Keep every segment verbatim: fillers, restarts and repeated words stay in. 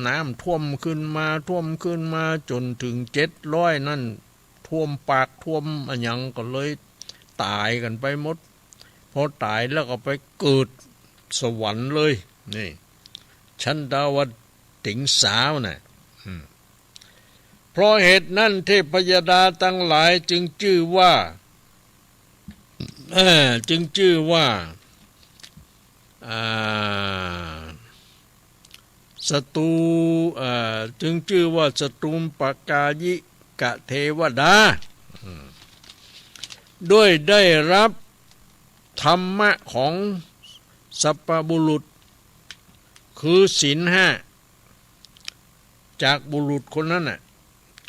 น้ำท่วมขึ้นมา ท่วมขึ้นมาจ๋นเถิงเจ็ดร้อยนั่น ท่วมปากท่วมอะหยังก็เลยต๋ายกั๋นไปหมด พอต๋ายแล้วก็ไปเกิดสวรรค์เลย นี่ ชันดาวดึงสาน่ะ อืม เพราะเหตุนั้นเทพยดาตังหลายจึงจื้อว่า เอ่อ จึงจื้อว่า อ่า สตู เอ่อ จึงจื้อว่าสตูปกายิกะเทวดา อืม ด้วยได้รับธรรมะของสัพพบุรุษ คือศีลห้า จากบุรุษคนนั้นน่ะ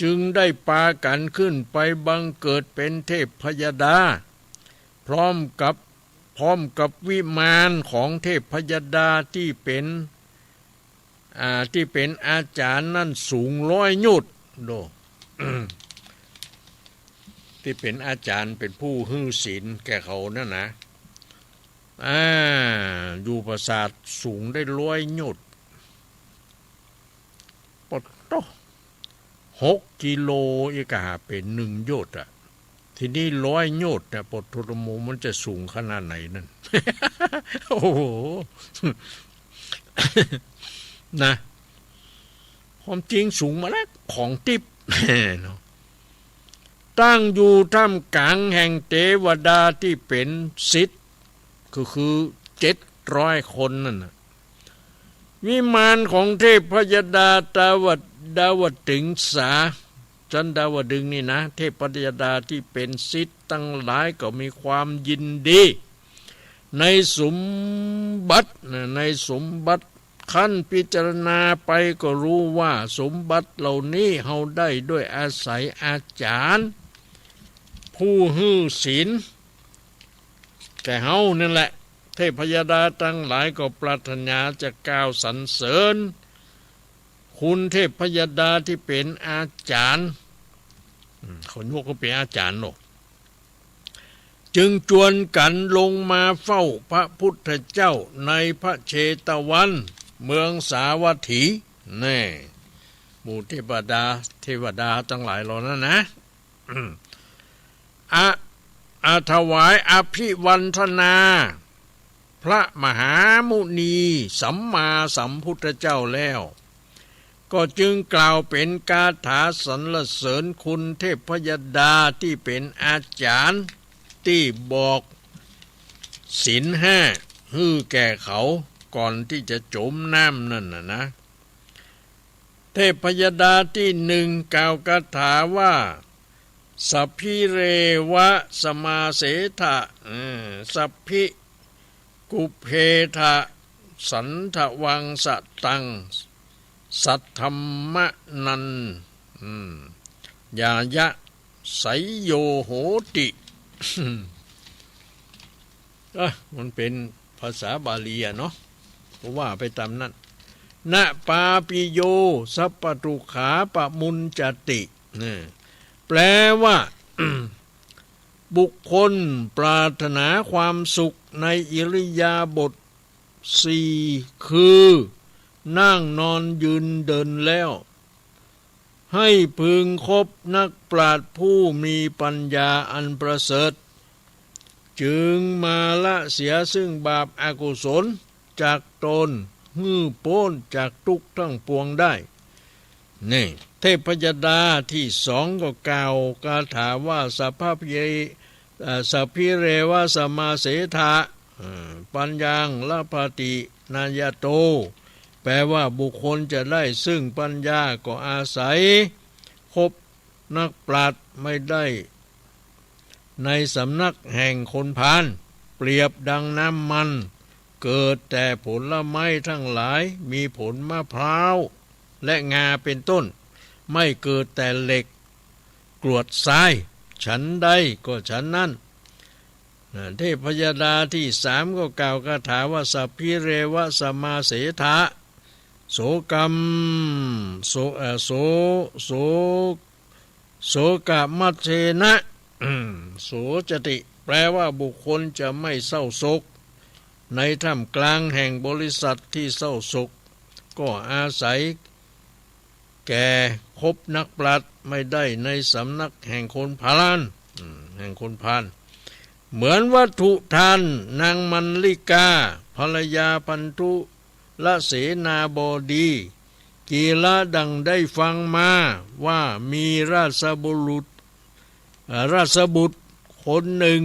จึงได้ปากั๋นขึ้นไปบังเกิดเป๋นเทพยดา พร้อมกับ พร้อมกับวิมานของเทพยดาตี้เป๋น อ่า ตี้เป๋นอาจ๋ารย์นั้นสูงร้อยโยชน์ โด ตี้เป๋นอาจ๋ารย์เป๋นผู้หื้อศีลแก่เขานั่นนะ อ่า อยู่ปราสาทสูงได้ร้อยโยชน์ ปะโต้ หกกิโลอีกหาเป๋นหนึ่งโยชน์อะ ทีนี้ร้อยโยชน์เนี่ย ปะโถโธ่โม มันจะสูงขนาดไหนนั่น โอ้โห นะ ความจริงสูงมาแล้ว ของติ๊บ เนาะ ตั้งอยู่ท่ามกลางแห่งเตวดาตี้เป๋นสิทธิ์ คือ คือเจ็ดร้อยคนนั่นน่ะ วิมานของเทพยดาดาวด- ดาวดึงสา จันดาวดึงนี่นะ เทพยดาตี้เป๋นสิทธิ์ตังหลายก็มีความยินดี ในสมบัตินะ ในสมบัติ ครั้นพิจารณาไปก็ฮู้ว่าสมบัติเหล่านี้เฮาได้ด้วยอาศัยอาจ๋ารย์ ผู้หื้อศีลแก่เฮานั่นแหละ เทพยดาตังหลายก็ปรารถนาจะกล่าวสรรเสริญ คุณเทพยดาตี้เป๋นอาจ๋ารย์ อืม เขายกว่าเป๋นอาจ๋ารย์เนาะ จึงจวนกั๋นลงมาเฝ้าพระพุทธเจ้าในพระเชตวัน เมืองสาวัตถี แน่ หมู่เทพดา เทวดาตังหลายเหล่านั้นนะ อืม อะ อะ ถวายอภิวันทนา พระมหามุนีสัมมาสัมพุทธเจ้าแล้ว ก็จึงกล่าวเป๋นคาถาสรรเสริญคุณเทพยดาตี้เป๋นอาจ๋ารย์ตี้บอกศีลห้าหื้อแก่เขาก่อนตี้จะจ๋มน้ำนั่นน่ะนะ เทพยดาตี้หนึ่งกล่าวคาถาว่า สัพพิเรวะสมาเสถะ เออ สัพพิ กุเพทะ สันทวังสะตัง สัทธรรมะนัน อืม ยายะ ไสยโยโหติ อ่ะ มันเป๋นภาษาบาลีอะเนาะ ก็ว่าไปต๋ามนั้น นะปาปิโย สัพพะทุกขาปะมุญจติ เนี่ย แปลว่า บุคคลปรารถนาความสุขในอิริยาบถสี่ คือ นั่ง นอน ยืน เดิน แล้ว ให้พึงคบนักปราชญ์ผู้มีปัญญาอันประเสริฐ จึงมาละเสียซึ่งบาปอกุศลจากตน หื้อป๊นจากทุกข์ทั้งปวงได้ นี่ เทพยดาตี้สองก็กล่าวคาถาว่า สัพพะเย เอ่อ สัพพิเรวะสมาเสถะ เอ่อ ปัญญังลัพพตินายโต แปลว่าบุคคลจะได้ซึ่งปัญญาก็อาศัยคบนักปราชญ์ไม่ได้ในสำนักแห่งคนพาล เปรียบดังน้ำมัน เกิดแต่ผลไม้ทั้งหลาย มีผลมะพร้าว และงาเป็นต้น ไม่เกิดแต่เหล็ก กรวดทราย ฉันใดก็ฉันนั้น นะ เทพยดาตี้สามก็กล่าวคาถาว่า สัพพิเรวะสมาเสถะ โสกัม โส เอ่อ โส โส โสกะมัชเชนะ อืม โสจติ แปลว่าบุคคลจะไม่เศร้าโศก ในท่ามกลางแห่งบริษัทตี้เศร้าโศก ก็อาศัย แก่ คบนักปราชญ์ไม่ได้ในสำนักแห่งคนพาล อืม แห่งคนพาล เหมือนวัตถุทาน นางมัลลิกา ภรรยาพันธุรเสนาบดี กีรดังได้ฟังมาว่ามีราชบุรุษ เอ่อ ราชบุตรคนหนึ่ง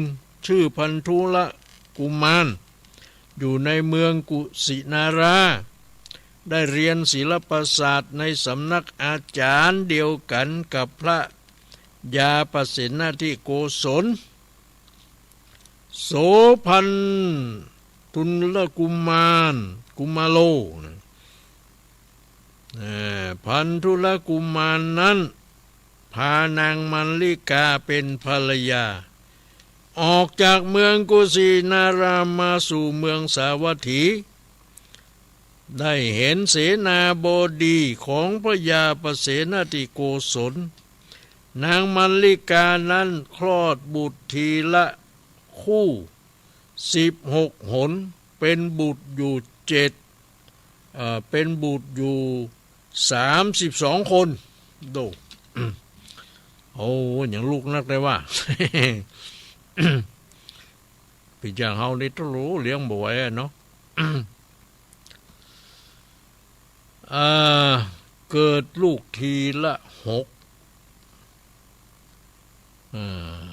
ชื่อพันธุรกุมาร อยู่ในเมืองกุสินารา ได้เรียนศิลปศาสตร์ในสำนักอาจารย์เดียวกันกับพระยาปเสนทิโกศล โส พันธุรกุมาร กุมาโร นะ เอ่อ พันธุรกุมารนั้น พานางมัลลิกาเป็นภรรยา ออกจากเมืองกุสินารามาสู่เมืองสาวัตถี ได้เห็นเสนาบดีของพระยาปเสนทิโกศล นางมัลลิกานั้นคลอดบุตรทีละคู่ สิบหกหน เป็นบุตรอยู่เจ็ด เอ่อ เป็นบุตรอยู่ สามสิบสองคน โด โอ้ ยังลูกนักได้ว่า เป๋นอย่างเฮานี่ตะโหลเลี้ยงบ่ไหวอะเนาะ เอ่อ เกิดลูกทีละหก เอ่อ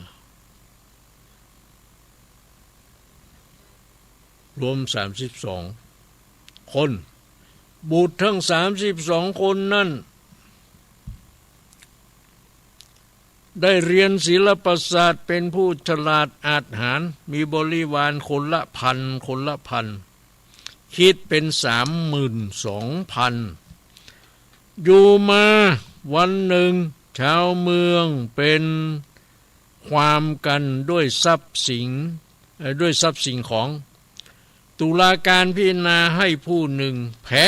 รวมสามสิบสองคน บุตรทั้งสามสิบสองคนนั้น ได้เรียนศิลปศาสตร์ เป็นผู้ฉลาดอาจหาญ มีบริวารคนละพัน คนละพัน คิดเป็นสามหมื่นสองพัน อยู่มาวันหนึ่ง ชาวเมืองเป็นความกันด้วยทรัพย์สิน เอ่อ ด้วยทรัพย์สิ่งของ ตุลาการพิจารณาให้ผู้หนึ่งแพ้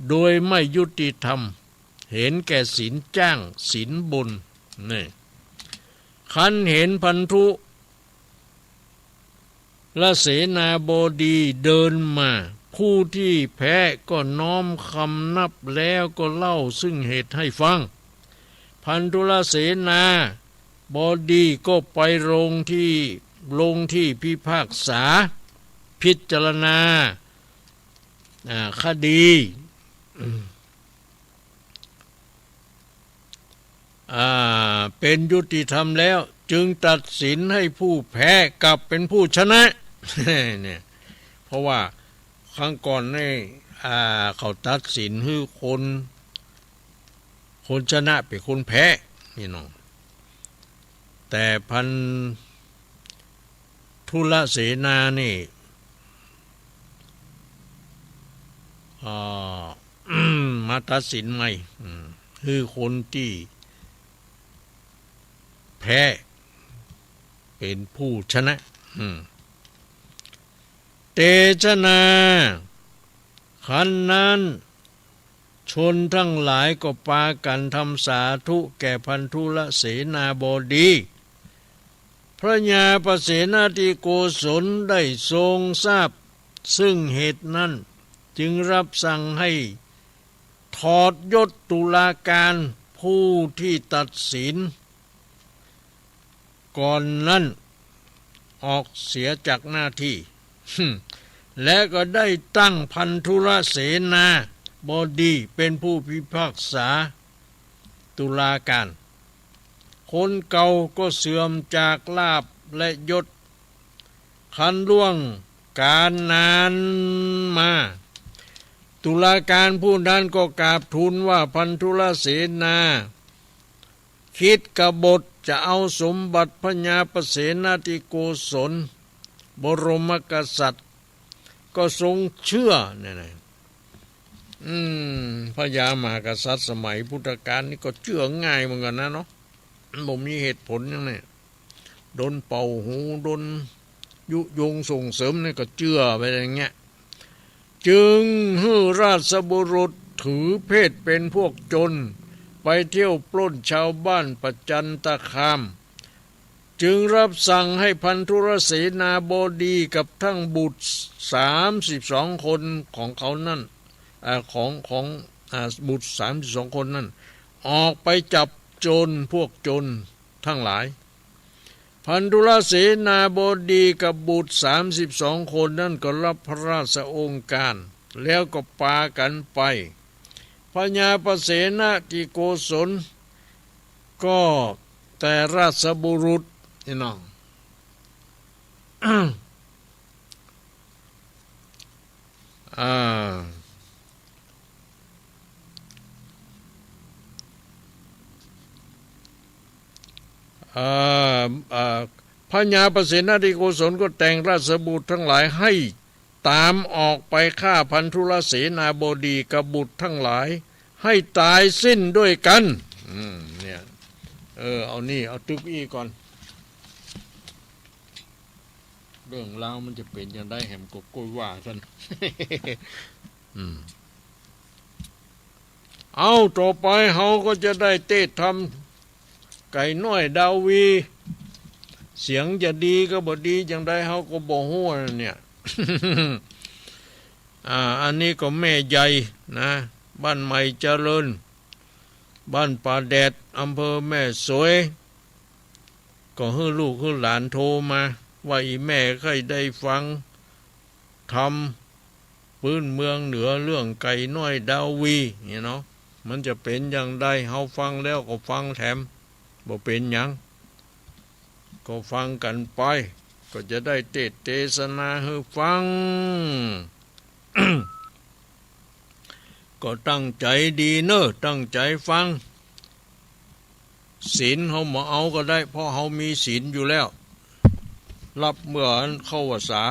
โดยไม่ยุติธรรม เห็นแก่ศีลจ้างศีลบน นี่ ครั้นเห็นพันธุรเสนาบดีเดินมา ผู้ที่แพ้ก็น้อมคำนับแล้วก็เล่าซึ่งเหตุให้ฟัง พันธุรเสนาบดีก็ไปลงที่ ลงที่พิพากษา พิจารณา อ่า คดี อ่า เป็นยุติธรรมแล้ว จึงตัดสินให้ผู้แพ้กลับเป็นผู้ชนะ เนี่ย เพราะว่าครั้งก่อนนี่ อ่า เขาตัดสินหื้อคน คนชนะเป๋นคนแพ้ นี่เนาะ แต่พันธุรเสนานี่ อ่า มาตัดสินใหม่ อืม หื้อคนตี้แพ้เป๋นผู้ชนะ อืม เตชะนา ครั้นนั้น ชนทั้งหลายก็ปากั๋นทำสาธุแก่พันธุรเสนาบดี พระยาปเสนทิโกศลได้ทรงทราบซึ่งเหตุนั้น จึงรับสั่งให้ถอดยศตุลาการผู้ที่ตัดสิน ก่อนนั้นออกเสียจากหน้าที่ และก็ได้ตั้งพันธุรเสนาบดีเป็นผู้พิพากษาตุลาการ คนเก่าก็เสื่อมจากลาภและยศ ครั้นล่วงกาลนานมา ตุลาการผู้นั้นก็กราบทูลว่า พันธุรเสนา คิดกบฏจะเอาสมบัติพระยาปเสนทิโกศล บรมกษัตริย์ ก็ทรงเชื่อ เนี่ยนะ อืม พระยามหากษัตริย์สมัยพุทธกาลนี่ก็เชื่อง่ายเหมือนกั๋นนะเนาะ บ่มีเหตุผลหยังเนี่ย โดนเป่าหู โดนยุยงส่งเสริมเนี่ยก็เชื่อไปอย่างเงี้ย จึงหื้อราชบุรุษถือเพศเป็นพวกโจร ไปเที่ยวปล้นชาวบ้านปัจจันตคาม จึงรับสั่งให้พันธุรเสนาบดีกับทั้งบุตรสามสิบสองคนของเขานั้น เอ่อ ของ ของ อ่า บุตรสามสิบสองคนนั้น ออกไปจับโจร พวกโจรทั้งหลาย พันธุรเสนาบดีกับบุตรสามสิบสองคนนั้นก็รับพระราชโองการ แล้วก็ปากั๋นไป พญาปเสนทิโกศลก็แต่ราชบุรุษ นี่เนาะ อ่า อ่า อ่า พญาปเสนทิโกศลก็แต่งราชบุตรทั้งหลายให้ตามออกไปฆ่าพันธุรเสนาบดีกับบุตรทั้งหลายให้ต๋ายสิ้นด้วยกั๋น อืม เนี่ย เออ เอานี่ เอาตึกอี้ก่อน เรื่องราวมันจะเป๋นจาใดแหมก็ก้อยว่าซั้น อืม เอา ต่อไปเฮาก็จะได้เตศน์ธรรม ไก่น้อยดาวี เสียงจะดีก็บ่ดีจาใดเฮาก็บ่ฮู้นะเนี่ย อ่า อันนี้ก็แม่ใหญ่นะ บ้านใหม่เจริญ บ้านป่าแดด อำเภอแม่สวย ก็หื้อลูกหื้อหลานโทรมา ว่าอีแม่ใค่ได้ฟังธรรมปื๊นเมืองเหนือเรื่องไก่น้อยดาวี เนี่ยเนาะ มันจะเป๋นจาใด เฮาฟังแล้วก็ฟังแถม บ่เป๋นหยัง ก็ฟังกั๋นไป ก็จะได้เตศน์เตสนาหื้อฟัง ก็ตั้งใจ๋ดีเน่อ ตั้งใจ๋ฟัง ศีลเฮาบ่เอาก็ได้ เพราะเฮามีศีลอยู่แล้ว รับเมื่ออันเข้าพรรษา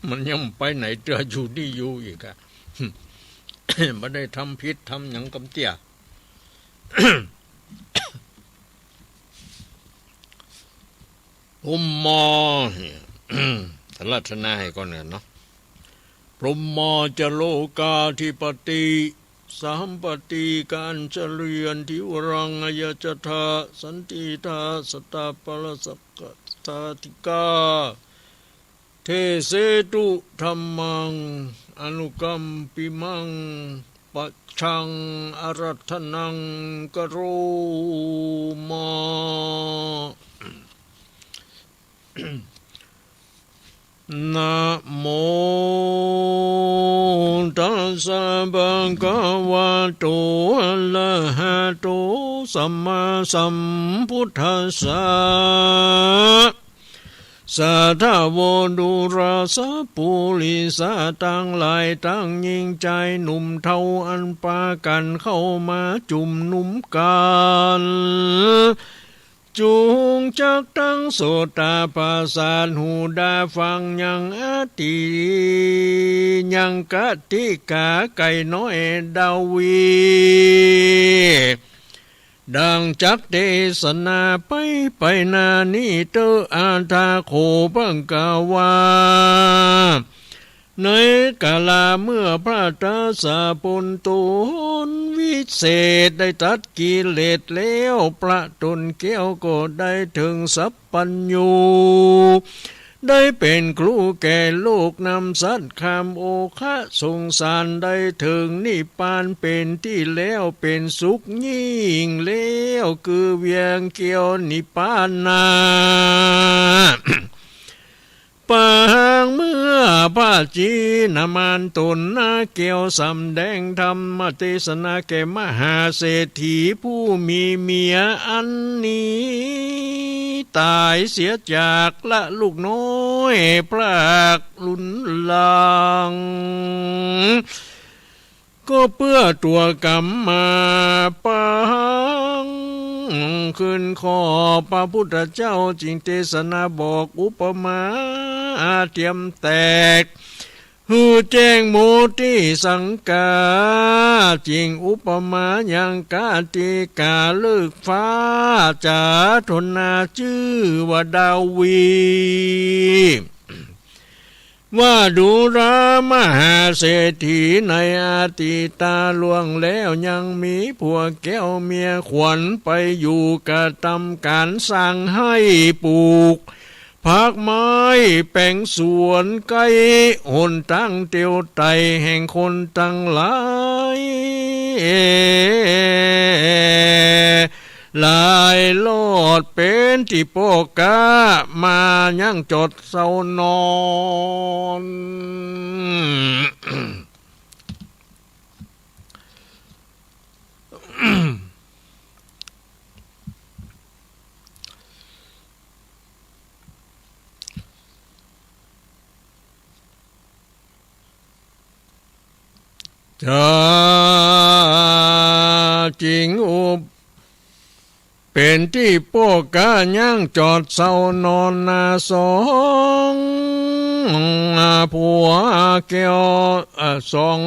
มันยังไปไหนเตื้อ อยู่นี่อยู่อีกอะ บ่ได้ทำผิดทำหยังกำเตี้ย พรหมมา อาราธนาให้ก่อนเนาะ พรหมมาจะโลกาธิปติ สัมปติกัญจริยันทิวรัง อายาจทา สันติทา สตาปรสักกสาธิกา เทเสตุธัมมัง อนุกัมปิมัง ปัจฉังอาราธนังกโรมา นะโมตัสสะ ภะคะวะโต อะระหะโต สัมมาสัมพุทธัสสะ สาธะโว ดูราสะ ปุริสะตังหลาย ตังญิงจายหนุ่มเฒ่า อันปากั๋นเข้ามาจุมนุมกั๋น จุงจักตั้งโสตประสาท หูได้ฟังยังอติ ยังกติกาไก่น้อยดาวี ดังจักเตสนาไป ไปหน้านี้เต๊อะ อะถะโข ภะคะวา ในกาละเมื่อพระตถาคตต๋นวิเศษได้ตัดกิเลสแล้ว พระต๋นแก้วก็ได้เถิงสัพพัญญู ได้เป๋นครูแก่โลก นำสัตว์ข้ามโอฆะสงสาร ได้เถิงนิพพานเป๋นตี้แล้ว เป๋นสุขยิ่งแล้ว คือเวียงแก้วนิพพานา ปางเมื่อพระจินนามารต๋นนาแก้วสำแดงธรรมเตสนาแก่มหาเศรษฐีผู้มีเมียอันหนีต๋ายเสียจากละลูกน้อยพรากลุนหลัง ก็เปื้อตั๋วก๋ำมาปาง ขึ้นข้อพระพุทธเจ้าจึงเตสนาบอกอุปมาเตียมแตก หื้อแจ้งโมติสังกา จึงอุปมายังกติกาเลิกฟ้าจ๋าทนนาจื้อว่าดาวี ว่าดูรา มหาเศรษฐีในอดีตล่วงแล้ว ยังมีผัวแก้วเมียขวัญไปอยู่กระตำก๋านสร้างไฮ่ปลูก ผากไม้แป๋งสวนใก้ หนตางเตียวไต่แห่งคนตังหลายหลาย ลอดเป๋นตี้ป้อก๊ามายังจอดเซานอน จะจึงอุบ เป๋นตี้ป้อก๊ายังจอดเซานอนนา สองผัวแก้ว เอ่อ สอง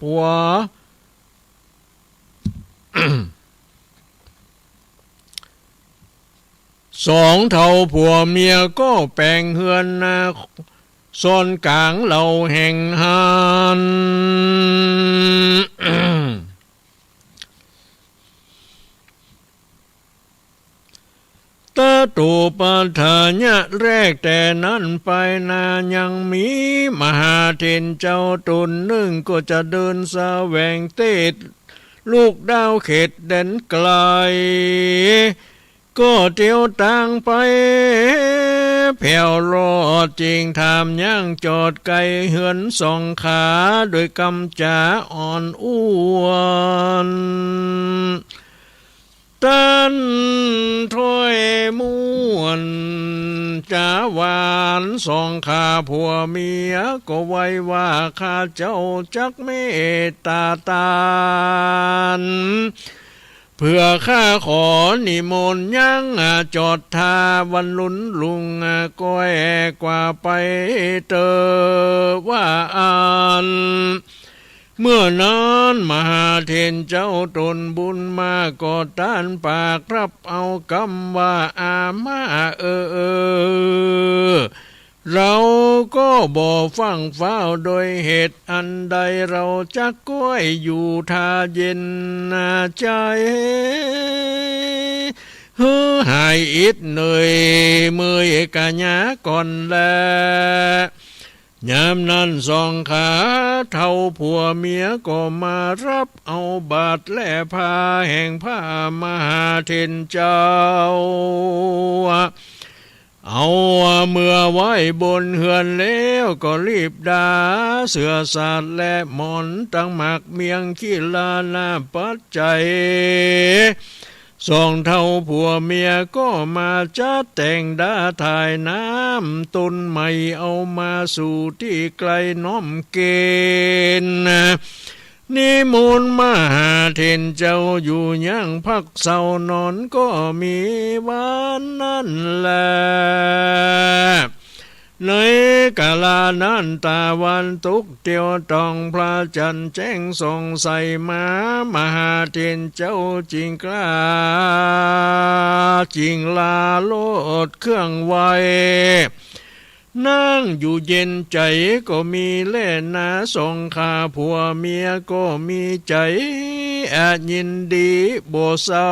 ผัว สองเฒ่าผัวเมียก็แป๋งเฮือนนา ซอนก๋างเหล่าแห่งหั้น ตะโตปัฏฐายะ แรกแต่นั้นไปนา ยังมีมหาเถรเจ้าต๋นนึ่ง ก็จะเดินแสวงเตศ ลุกดาวเขตแดนไก๋ ก็เตียวตางไปแผวลอด จึงถามยังจอดใก้เฮือนสองขา โดยกำจ๋าอ่อนอ้วน ตันถ้อยม่วนจ๋าหวาน สองขาผัวเมียก็ไหว้ว่า ข้าเจ้าจักเมตตาตาน เปื้อข้าขอนิมนต์ยังจอดท่าวันลุนลุง ก้อยกว่าไปเต๊อะ ว่าอั้น เมื่อนั้นมหาเถรเจ้าต๋นบุญมาก็ต้านปากฮับเอากำว่า อาม่าเอ๋ย เอ๋ย เฮาก็บ่ฟั่งฟ้าว โดยเหตุอันใด เฮาจักก้อยอยู่ท่าเย็นใจ๋ หื้อหายอิดเหนื่อยเมื่อยก๋ายาก่อนแล ยามนั้นสองขาเฒ่าผัวเมียก็มาฮับเอาบาตรและผ้าแห่งพระมหาเถรเจ้า เอาเมือไว้บนเฮือนแล้วก็รีบดาเสื้อสาดและหมอนตังหมากเมี่ยง ขี้ลานาปัจจัย สองเฒ่าผัวเมียก็มาจัดแต่งดาถ่ายน้ำต้นใหม่ เอามาสู่ตี้ไก๋น้อมเกณฑ์ นิมนต์มหาเถรเจ้าอยู่ยังพักเซานอน ก็มีวันนั้นแล ในกาลานั้นตะวันตกเตียวต้อง พระจันทร์แจ้งส่องใสมา มหาเถรเจ้าจึงกล้า จึงลาโลดเครื่องไหว้ นั่งอยู่เย็นใจ๋ก็มีแลนา สองขาผัวเมียก็มีใจ๋ยินดีบ่เศร้า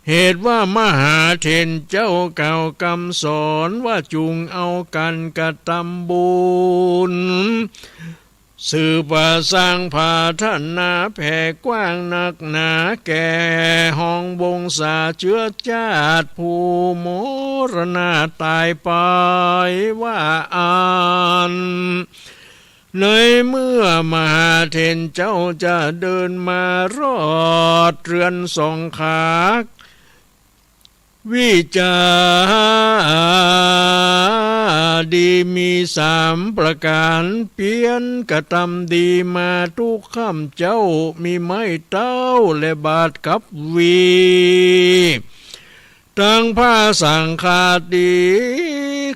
เหตุว่ามหาเถรเจ้ากล่าวกำสอนว่า จุ่งเอากั๋นกระตำบุญ สืบสร้างผาถนาแผ่กว้างนักหนา แก่ฮองวงศาเจื้อจาติ ผู้มรณะต๋ายไป ว่าอั้น ในเมื่อมหาเถรเจ้าจะเดินมารอดเฮือนสองขา วิจาดีมีสามประก๋าน เปียรกระตำดีมากู้ค่ำเจ๊า มีไม้เต๊าและบาตรกับหวี ตังผ้าสังฆาดี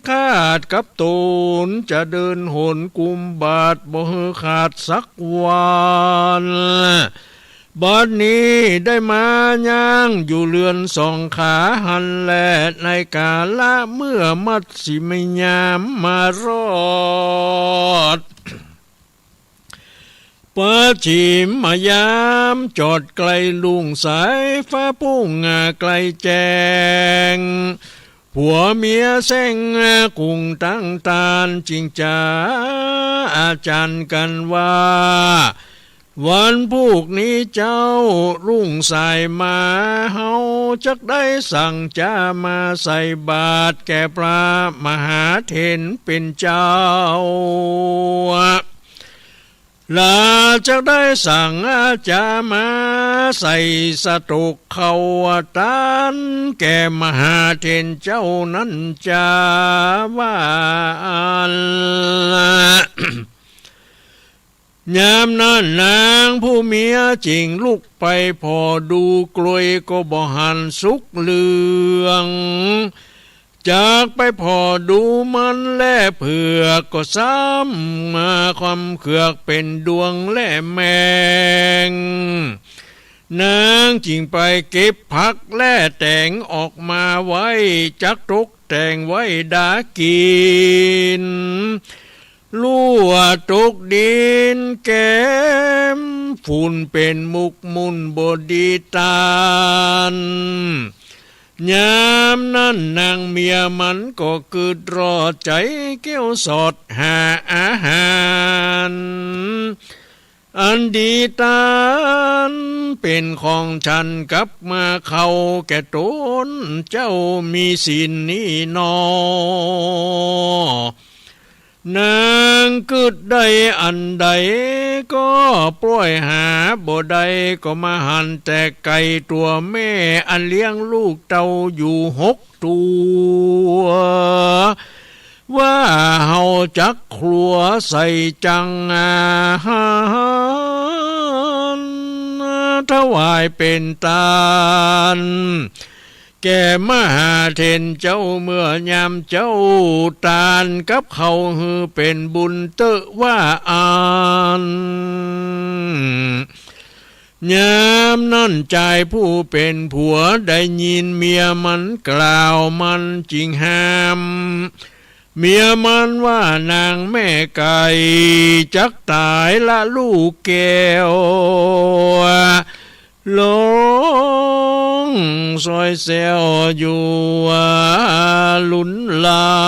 ขาดกับต๋น จะเดินหนกุมบาตรบ่หื้อขาดสักวัน บัดนี้ได้มายังอยู่เฮือนสองขาหั้นแล ในกาละเมื่อมัชฌิมยามมารอด ปัจฉิมยามจอดใก้รุ่งสายฟ้าปุ้งใก้แจ้ง ผัวเมียแสร้งกุ๋งตังตาน จึงจ๋าอาจ๋ารย์กั๋นว่า วันพูกนี้เจ้ารุ่งสายมา เฮาจักได้สังจ๋ามาใส่บาตรแก่พระมหาเถรเป๋นเจ้า ลาจักได้สังอาจ๋ามาใส่สตกข้าวตานแก่มหาเถรเจ้านั้นจ๋าว่าอั้น ยามนั้นนางผู้เมียจึงลุกไปผ่อดูกล้วยก็บ่หันสุกเหลือง จักไปผ่อดูมันแลเผือกก็ซ้ำมาความเผือกเป๋นดวงแลแมง นางจึงไปเก็บผักแลแต๋งออกมาไว้ จักตกแต่งไว้ดากิ๋น ลั่วตกดินแกมฝุ่นเป๋นหมกมุ่นบ่ดีตาน ยามนั้นนางเมียมันก็กึ๊ดร้อใจ๋เกี้ยวสอดหาอาหาร อันดีตานเป๋นของฉันกับมาเข้าแก่ต๋นเจ้ามีศีลนี้หนอ นางกึ๊ดได้อันใดก็ป้อยหาบ่ได้ ก็มาหันแต่ไก๋ตั๋วแม่อันเลี้ยงลูกเต้าอยู่หก ตั๋ว ว่าเฮาจักครัวใส่จังอาหาร ถวายเป๋นตาน แก่มหาเถรเจ้าเมื่อยามเจ๊า ตานกับข้าวหื้อเป๋นบุญเต๊อะว่าอั้น ยามนั้นจายผู้เป๋นผัวได้ยินเมียมันกล่าว มันจึงห้ามเมียมันว่า นางแม่ไก่ จักต๋ายละลูกแก้ว ฮ้องซอยแซวอยู่ลุนลั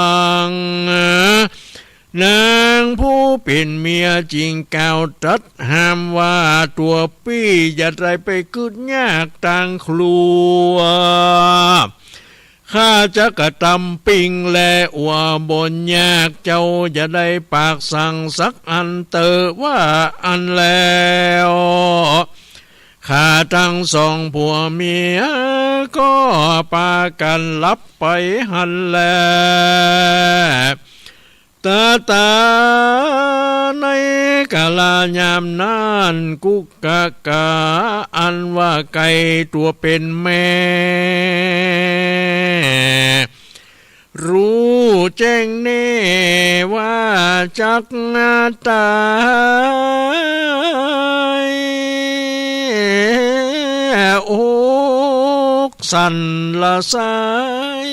ง นางผู้เป๋นเมียจึงกล่าวตรัสห้ามว่า ตั๋วปี้อย่าได้ไปกึ๊ดยากตางครัว ข้าจักกระตำปิ้งแลอัวบ่ยาก เจ้าอย่าได้ปากสั่งสักอันเต๊อะว่าอั้นแล้ว ข้าตังสองผัวเมียก็ปากั๋นหลับไปหั้นแล ตาตาในกาลายามนั้น กุกกะกะอันว่าไก่ตั๋วเป๋นแม่ ฮู้แจ้งแน่ว่าจักต๋าย อกสั่นละสาย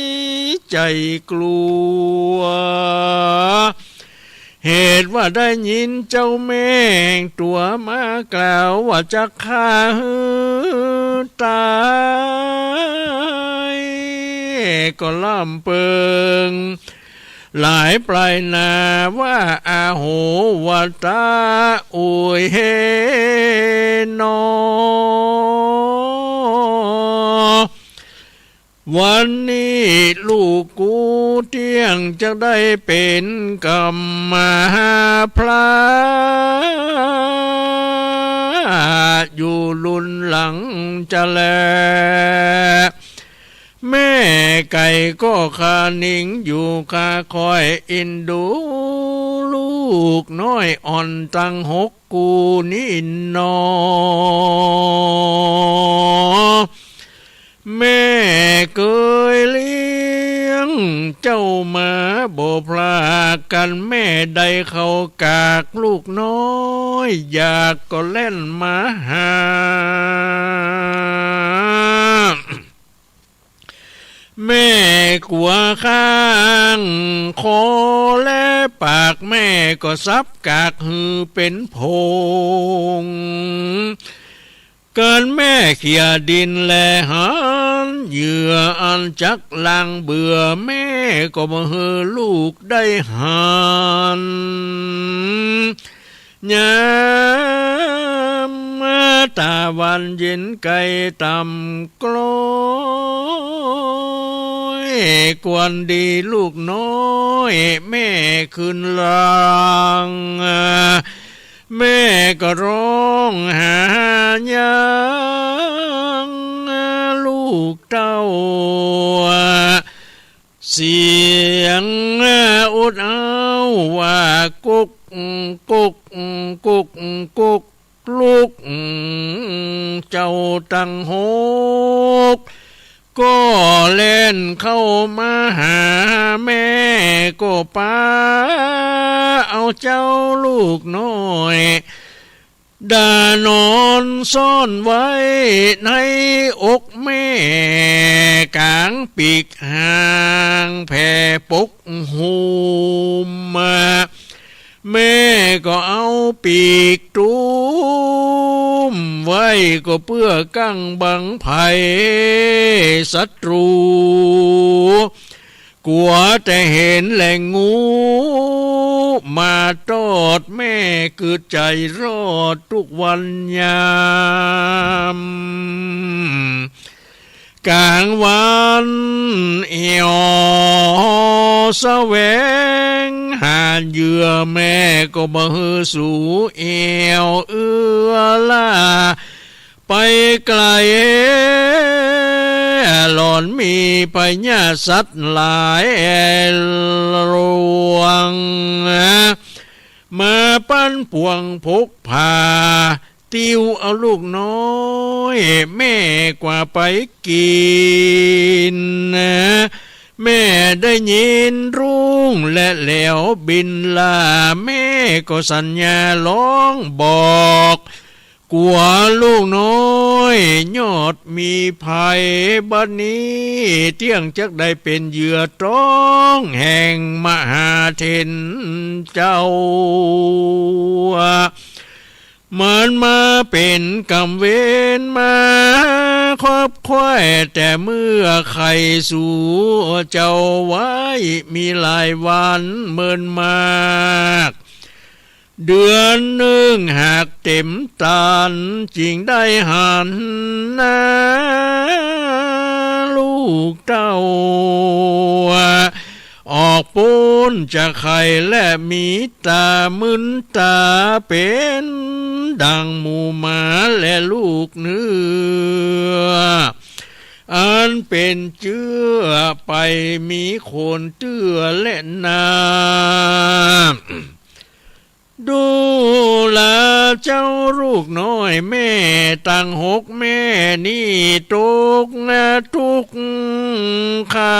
ใจ๋กลัว เหตุว่าได้ยินเจ้าแม่ตั๋วมากล่าวว่าจักฆ่าหื้อต๋าย ก็ล่ำเปิงหลายปลายนาว่า อาโหวะตะ โอยเฮหนอ วันนี้ลูกกูเตี้ยงจักได้เป๋นกำมหาพระ อยู่ลุนหลังจะแล แม่ไก่ก็คานิงอยู่ ข้าคอยเอ็นดูลูกน้อยอ่อนตังหก กูนี้หนอ แม่เกยเลี้ยงเจ้ามาบ่พรากกั๋น แม่ได้เข้ากากลูกน้อย อยากก็แล่นมาหา แม่กั๋วข้างคอและปาก แม่ก็สับกากหื้อเป๋นผง กั๋นแม่เขี่ยดินแลหัน เหยื่ออันจักล้างเบื่อ แม่ก็บ่หื้อลูกได้หัน ยามตะวันเย็นใก้ต่ำคล้อย ควรดีลูกน้อยแม่คืนหลัง แม่ก็ฮ้องหายังลูกเต้า เสียงอดอ้าวว่า กุก กุก กุก กุก ลูกเจ้าตังหก ก็แล่นเข้ามาหา แม่ก็ปาเอาเจ้าลูกน้อย ดานอนซ่อนไว้ในอกแม่ ก๋างปีกหางแผ่ปกหุ้ม แม่ก็เอาปีกตุ้มไว้ ก็เปื้อกั้งบังภัยศัตรู กั๋วแต่หันแหลงงูมาตอด แม่กึ๊ดใจ๋รอดกู้วันยาม ก๋างวันแอ่วแสวงหาเหยื่อ แม่ก็บ่หื้อสูแอ่วเอื้อล้า ไปไก๋ หล่อนมีพญาสัตว์หลายหลวง มาปันป่วงผกผ่า ติ้วเอาลูกน้อยแม่กว่าไปกิ๋น แม่ได้ยินฮู้และแหลวบินล่า แม่ก็สัญญาร้องบอก กั๋วลูกน้อยยอดมีภัย บัดนี้เตี้ยงจักได้เป๋นเหยื่อต้องแห่งมหาเถรเจ้า มันมาเป๋นกรรมเวรมาคอบคอย แต่เมื่อใค่สูเจ้าไว้มีหลายวันเมินมาก เดือนนึ่งหากเต็มตัน จึงได้หันหน้าลูกเต้า ออกป๊นจากไข่และมีต๋ามึนต๋าเป๋นดั่งหมู่หมาและลูกเนื้อ อันเป๋นเจื้อไปมีคนเตื้อและนา ดูราเจ้าลูกน้อยแม่ตังหกแม่นี้ตกทุกข์ขา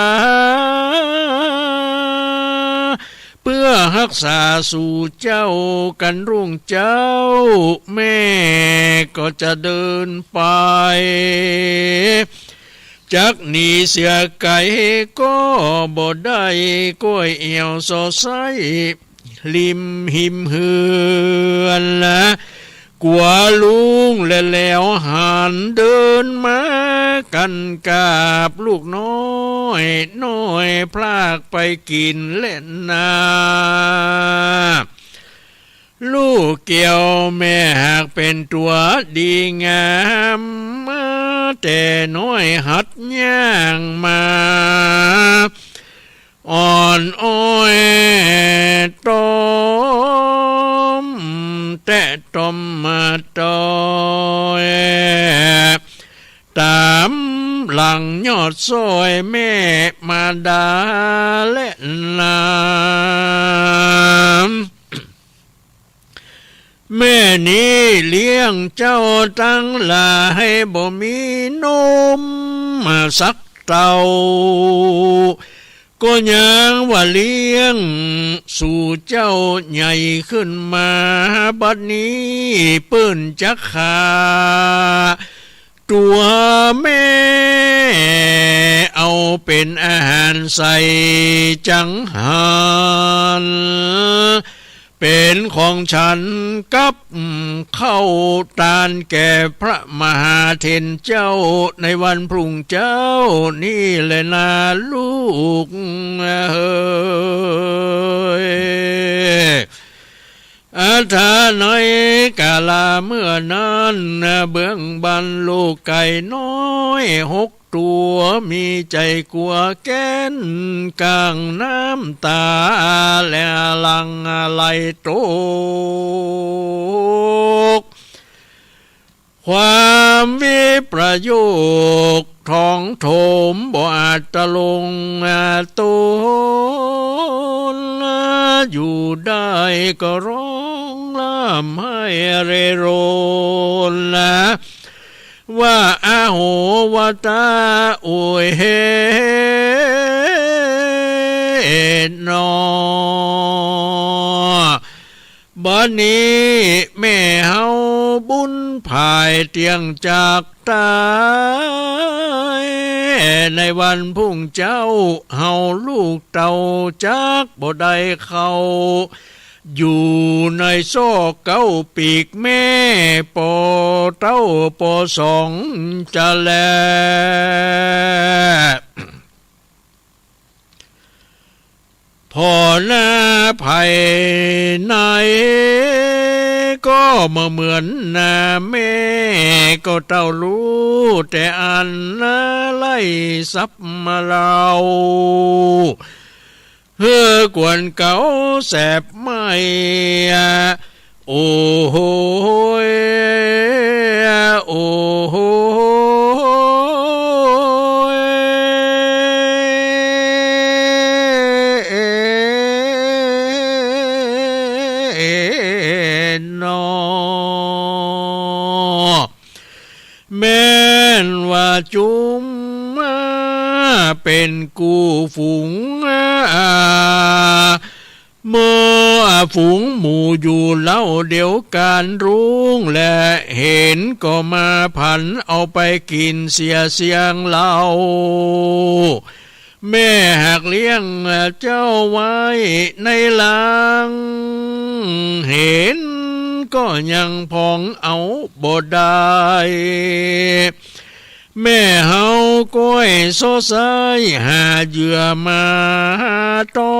เปื้อฮักษาสูเจ้ากั๋นรุ่งเจ๊า แม่ก็จะเดินไป จักหนีเสียไก๋ก็บ่ได้ ก้อยแอ่วสอดใส้ ริมหิมเฮือนละ กั๋วลุงและแหลวหันเดินมากั๋นกับลูกน้อย น้อยพลากไปกิ๋นและนา ลูกแก้วแม่หากเป๋นตั๋วดีงาม มาแต่น้อยหัดย่างมา อ่อนอ้อยต้อมแตะต้อมมาตอย ต๋ามหลังยอดซ้อยแม่มาดาและนา แม่นี้เลี้ยงเจ้าตังหลายบ่มีหนมสักเต้า ก็ยังว่าเลี้ยงสูเจ้าใหญ่ขึ้นมา บัดนี้เปิ้นจักฆ่าตั๋วแม่ เอาเป๋นอาหารใส่จังหัน เป๋นของฉันกับข้าวตานแก่พระมหาเถรเจ้าในวันพรุ่งเจ๊านี้แลนาลูกเอย อัฏฐะ ในกาละเมื่อนั้น เบื้องบั้นลูกไก่น้อยหกตั๋ว มีใจ๋กั๋วแก๊น กลั้นน้ำต๋าและหลั่งไหลตก ความวิปโยคถ่องโถมบ่อาจจะลงตน อยู่ได้ก็ฮ้องร่ำไห้เร่รน ว่า อโห วาตา โอยเฮ เอนอ บัดนี้แม่เฮาบุญพ่ายเตี้ยงจากต๋าย ในวันพรุ่งเจ๊า เฮาลูกเต้าจักบ่ได้เข้า อยู่ในซอกเก๊าปีกแม่ ปอเต้าปอสองจะแล ผ่อหน้าภายใน ก็บ่เหมือนหน้าแม่ ก็เต้าฮู้แต่อันไล่สับมาเล่า หื้อกวนเก๋าแสบไหม้ โอ้โหย โอ้โหย นอ แม่นว่าจุมมาเป๋นกู้ฝูง เมื่อฝูงหมู่อยู่เล้าเดียวกั๋น ฮู้และหันก็มาผันเอาไปกิ๋นเสียเสี้ยงเล่า แม่หากเลี้ยงเจ้าไว้ในหลัง หันก็ยังผ่องเอาบ่ได้ แม่เฮาก้อยโซไซหาเหยื่อมาต้อ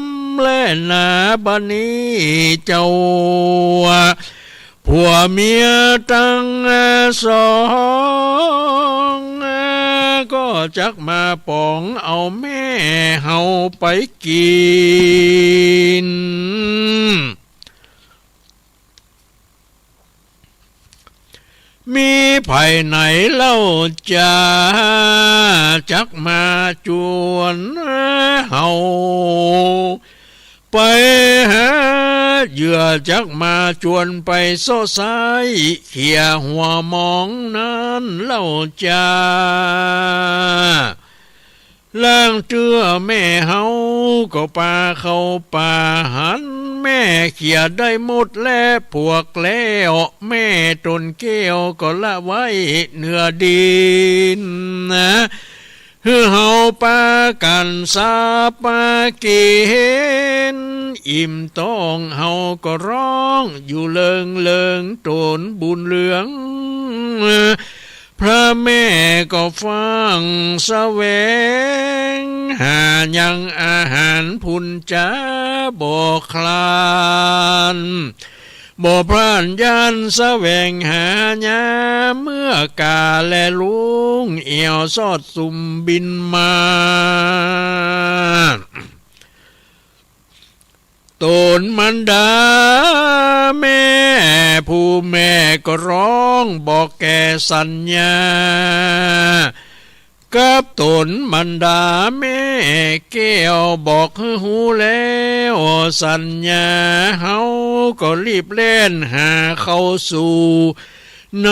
มแลนา บัดนี้เจ้า ผัวเมียตังสอง ก็จักมาป๋องเอาแม่เฮาไปกิ๋น มีใผไหนเล่าจา จักมาจวนเฮา ไปหาเหยื่อ จักมาจวนไปโซไซเขี่ยหัวมองนั้นเล่าจา ลางเตื้อแม่เฮาก็ปาเข้าป่า หันแม่เขี่ยได้หมดและพวกแล้ว แม่ต๋นแก้วก็ละไว้เหนือดิน หื้อเฮาปากั๋นสาปากิ๋น อิ่มต๊องเฮาก็ฮ้องอยู่เลิงเลิง ต๋นบุญเหลือง พระแม่ก็ฟั่งแสวงหายังอาหารพุนจ๋าบ่คลาน บ่พร่านยันแสวงหายามเมื่อกาและลุง แอ่วซอดสุมบินมา ต๋นมารดาแม่ผู้แม่ก็ฮ้องบอกแก่สัญญา กับต๋นมารดาแม่แก้วบอกหื้อฮู้แล้ว สัญญาเฮาก็รีบแล่นหาเข้าสู่ ใน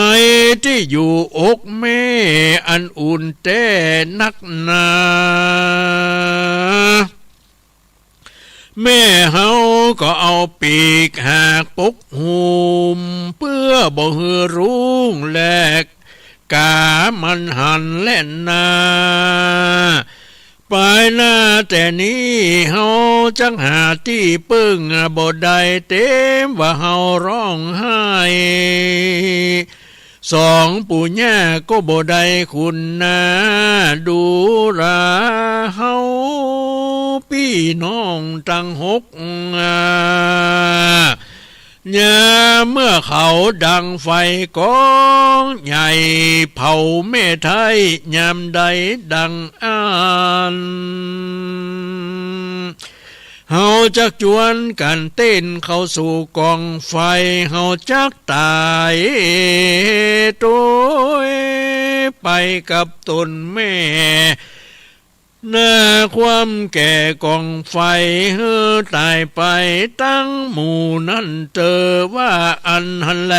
ตี้อยู่อกแม่อันอุ่นแต๊นักหนา แม่เฮาก็เอาปีกหากปกหุ้ม เปื้อบ่หื้อรุ้งแลกามันหันแลนา ไปหน้าแต่นี้เฮาจักหาตี้เปิ้งบ่ได้ เต็มว่าเฮาฮ้องไห้ สองปู่ย่าก็บ่ได้คุณนา ดูราเฮาปี้น้องตังหก ยามเมื่อเขาดังไฟก๋องใหญ่ เผาแม่ไท้ยามใดดังอั้น เฮาจักจวนกั๋นเต้นเข้าสู่ก๋องไฟ เฮาจักต๋ายตวยไปกับต๋นแม่ หน้าความแก่ก๋องไฟ หื้อต๋ายไปตังหมู่นั้นเต๊อะ ว่าอั้นหั้นแล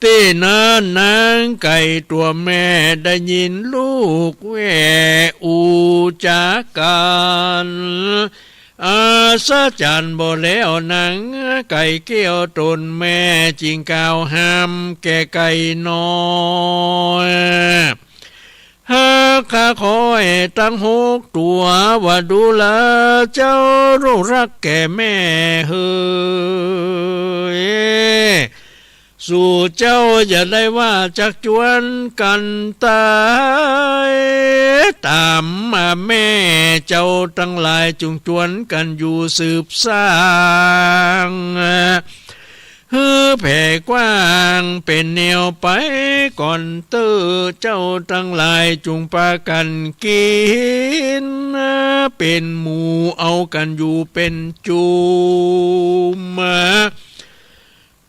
ตี้นั้นนางไก่ตั๋วแม่ได้ยินลูกแว่อู้จ๋ากั๋น อัศจรรย์บ่แล้ว นางไก่แก้วต๋นแม่จึงกล่าวห้ามแก่ไก่น้อย หากข้าข้อยตังหกตั๋ว ว่าดูราเจ้าลูกฮักแก่แม่เหย สู่เจ้าอย่าได้ว่าจักจวนกั๋นต๋าย ต๋ามมาแม่เจ้าตังหลายจุ่งจวนกั๋นอยู่สืบสร้าง หื้อแผ่กว้างเป๋นแนวไปก่อนเต๊อะ เจ้าตังหลายจุ่งปากั๋นกิ๋นเป๋นหมู่ เอากั๋นอยู่เป๋นจุ่ม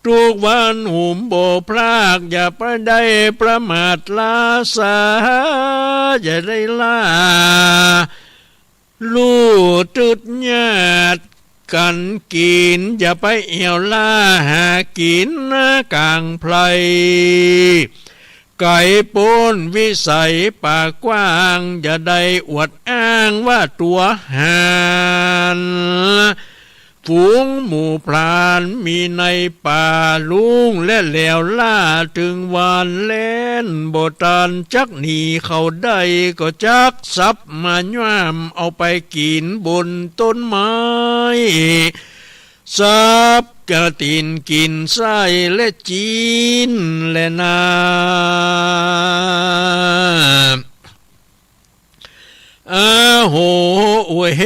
ทุกวันหุมบ่พลาก อย่าไปได้ประมาทล้าสา อย่าได้ล้า ลู่ตึดญาติกั๋นกิ๋น อย่าไปแอ่วล้าหากิ๋นก๋างไพร่ ไก๋ป๊นวิสัยป่ากว้าง อย่าได้อวดอ้างว่าตั๋วหาญ ฝูงหมู่พรานมีในป่า ลุ่งและแหลวล้า ตึงวานแล่นบ่ตาน จักหนีเขาได้ก็จักสับมาย้าม เอาไปกิ๋นบนต้นไม้ สับกะตี๋นกิ๋นไส้และจีนและนา อาโห อุยเฮ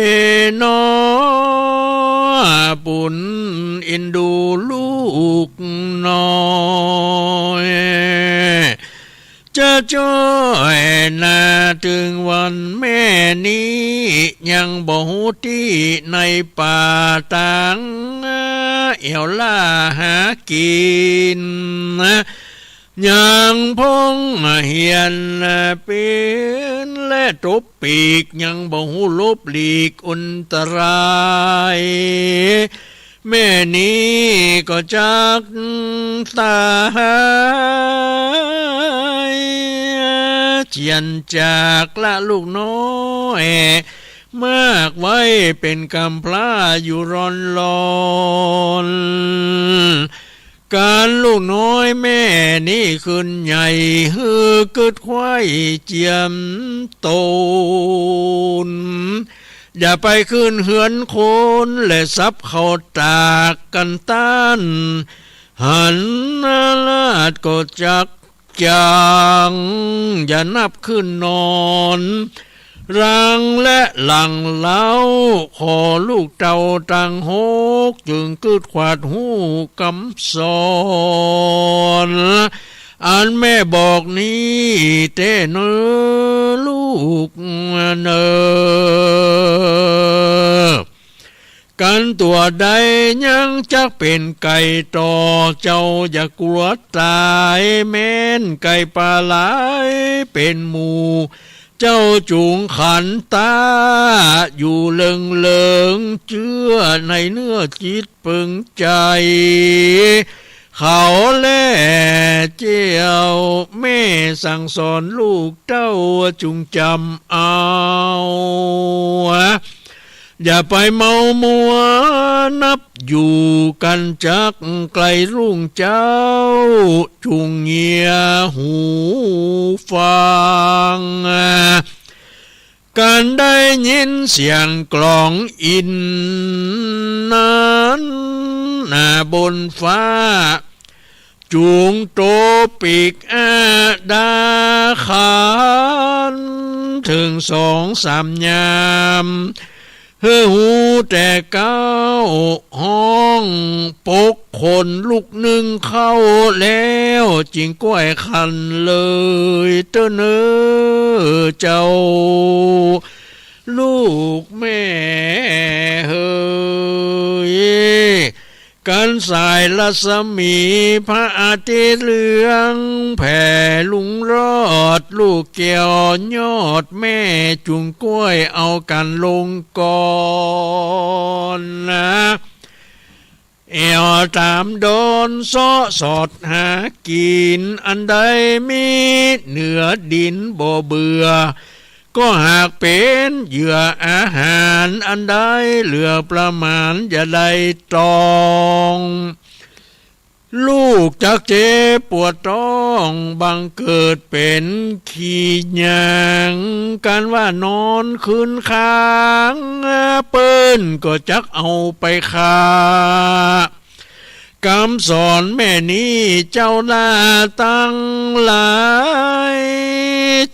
นอ ปุญเอ็นดูลูกน้อย จะจ้อยนา ตึงวันแม่นี้ ยังบ่ฮู้ตี้ในป่าตาง แอ่วล้าหากิ๋น ยังพงเหียนปีนและตบปีก ยังบ่ฮู้หลบหลีกอันตราย แม่นี้ก็จักต๋าย เจียนจากละลูกน้อย มากไว้เป๋นกำพร้าอยู่รอนๆ ก๋านลูกน้อยแม่นี้ขึ้นใหญ่ หื้อกึ๊ดไขว้เจียมต๋น อย่าไปขึ้นเฮือนคน และสับเขาตากกั๋นต้าน หันราชก็จัก จัง อย่านับขึ้นนอน รังและหลังเล้า ขอลูกเต้าตังหก จึงกึ๊ดขวาดฮู้กำสอน อันแม่บอกนี้แต๊เน่อลูกเน่อ กั๋นตั๋วใดยังจักเป๋นไก่ต่อ เจ้าอย่ากลัวต๋าย แม้นไก่ป่าหลายเป๋นหมู่ เจ้าจุ่งขันต๋าอยู่เลิงๆ เจื้อในเนื้อจิตเปิงใจ๋ เขาแลเจ้า แม่สั่งสอนลูกเต้าจุ่งจ๋ำเอา อย่าไปเมามัวนับอยู่กั๋นจักไกลลุ่งเจ้า จุ่งเงียหูฟัง กันได้ยินเสียงกลองอินทร์นั้น นาบนฟ้า จุงโตปีกอาดาขัน เถิงสองสามยาม หื้อฮู้แต่เก๊า ฮ้องปลุกคนลุกนึ่งข้าวแล้ว จึงก้อยขันเลยเต๊อะเน่อเจ้า ลูกแม่เหย กันสายรัศมีพระอาทิตย์เหลืองแผ่ลุงรอด ลูกแก้วยอดแม่ จุงก้อยเอากั๋นลงก่อนนะ แอ่วต๋ามดอนเซาะสอดหากิ๋น อันใดมีเหนือดินบ่เบื่อ ก็หากเป๋นเหยื่ออาหาร อันใดเหลือประมาณอย่าได้ตอง ลูกจักเจ็บปวดต๊อง บังเกิดเป๋นขี้หยัง กันว่านอนคืนค้าง เปิ้นก็จักเอาไปฆ่า กำสอนแม่นี้เจ้าหล้าตังหลาย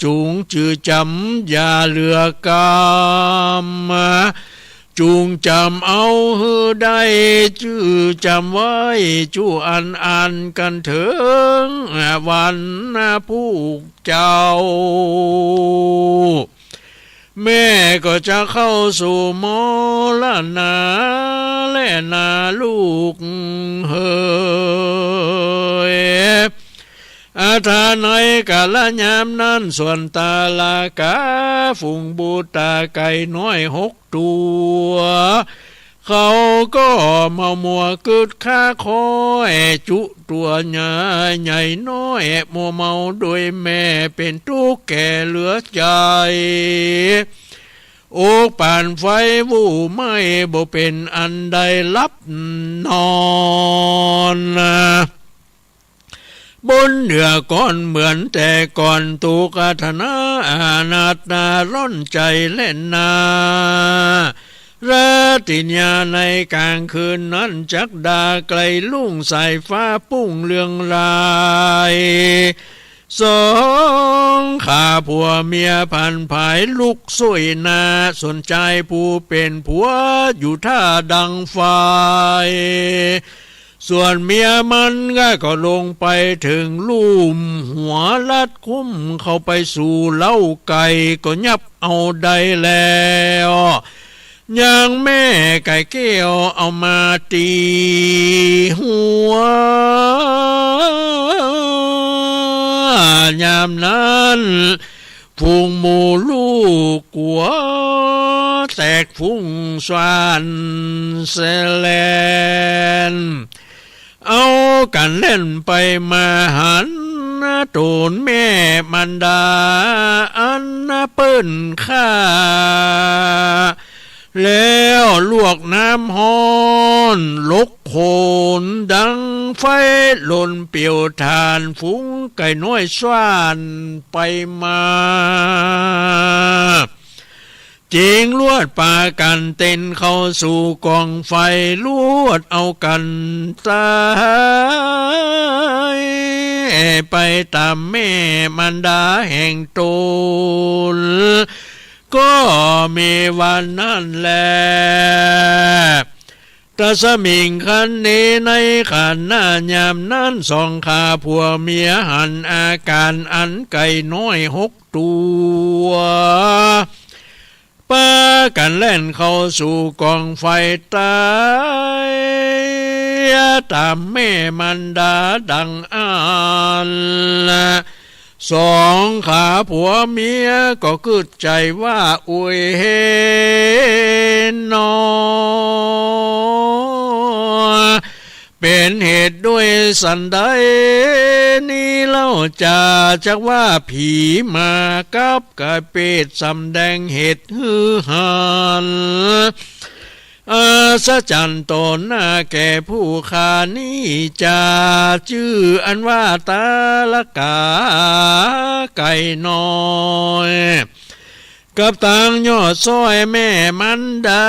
จุงจื้อจ๋ำอย่าเหลือกำ จุงจ๋ำเอาหื้อได้ จื้อจ๋ำไว้จุอันอัน กันเถิงวันนะผู้เจ้า แม่ก็จะเข้าสู่มรณะแลนาลูกเหย อาทาในกาลยามนั้น ส่วนตาลากาฝูงบุตราไก่น้อยหกตัว เขาก็เมามัวกึ๊ดค้าคอย จุตั๋วใหญ่ใหญ่น้อย มัวเมาโดยแม่ เป๋นตุ๊กข์แก่เหลือใจ๋ อกป่านไฟบู้ไหม้ บ่เป๋นอันได้หลับนอน บนเหนือก่อนเหมือนแต่ก่อน ตุ๊กขเวทนาอานัตนาร้อนใจ๋แลนา ราตรียาในกลางคืนนั้น จักดาไกลรุ่งสายฟ้าปุ้งเรืองราย สองข้าผัวเมียผันผายลุกส่วยหน้า สนใจ๋ผู้เป๋นผัวอยู่ท่าดังไฟ ส่วนเมียมันก็ลงไปเถิงลุ่มหัวลัดคุ้ม เข้าไปสู่เล้าไก่ก็ยับเอาได้แล้ว ยังแม่ไก่แก้วเอามาตี๋หัว ยามนั้น ฝูงหมู่ลูกกั๋วแตกฟุ้งซ่านแสแลน เอากั๋นแล่นไปมาหัน ต๋นแม่มารดาอันเปิ้นฆ่า แล้วลวกน้ำฮ้อนหลกโขนดังไฟลนเปียวถ่าน ฝูงไก่น้อยซ่านไปมา จึงลวดปากั๋นเต้นเข้าสู่ก๋องไฟ ลวดเอากั๋นต๋ายไปต๋ามแม่มารดาแห่งต๋น ก็มีวันนั้นแล ตัสมิง ครั้นนี้ ในขณะยามนั้น สองข้าผัวเมียหันอาก๋ารอันไก่น้อยหกตัว ปากั๋นแล่นเข้าสู่ก๋องไฟต๋ายต๋ามแม่มารดาดังอั้น สองข้าผัวเมียก็กึ๊ดใจ๋ว่า โอยเฮนอ เป๋นเหตุด้วยสันใดนี้เล่าจา จักว่าผีมากับกะเปรตสำแดงเหตุหื้อหัน อัศจรรย์ต่อหน้าแก่ผู้ข้านี้จา จื้ออันว่าตาลกาไก่น้อย กับตังยอดซ้อยแม่มันดา